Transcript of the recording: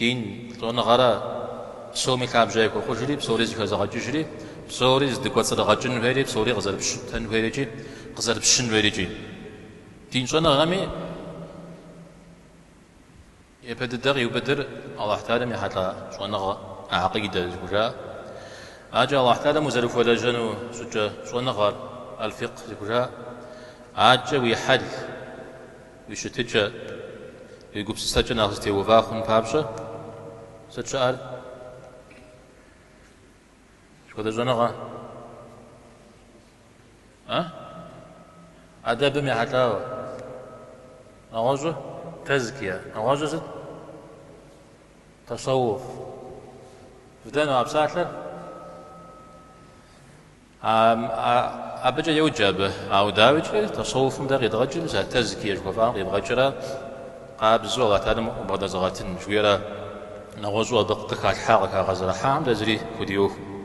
Дин щӏэныгъэра псоми лъабжьэ яхуэхъужри, псори зыхэзыгъэкӏыжри, псори здыкӏуэцӏрыгъэкӏын хуейри, псори къызэрыпщытэн хуейри икӏи къызэрыпщын хуейри икӏи. Дин щӏэныгъэми япэ дыдэ къиубыдыр Алыхь Тэхьэлам ехьэлӏа щӏэныгъэ, гьэкъидэ зыхужаӏэр. Адэкӏэ Алыхь Тэхьэлам узэрыхуэлэжьэну щӏыкӏэ щӏэныгъэр, аль-фикъх зыхужаӏэр. Адэкӏэ уи хьэл, уи щытыкӏэ, уи гупсысэкӏэ нэхъ зэтеува хъун папщӏэ сыт щыӏэр? Сыт хуэдэ щӏэныгъэ? А? Адэбым ехьэлӏауэ. Нэгъуэщӏу? Тэзкия. Нэгъуэщӏу сыт? Тасэуф. Вдэну а псалъэр? Абыкӏэ йоджэ абы. Ауэ дауикӏ, тасэуфым дэ къидгъэкӏыр, мис а тэзкия жыхуэфӏам къибгъэкӏрэ къабзэу Алыхь Тэхьэлам убгъэдэзыгъэтын жыхуиӏэра. Нэгъуэщӏу абы къыхалъхьа, къыхагъэзэрыхьахэм дэ зыри худиӏуэхукъым.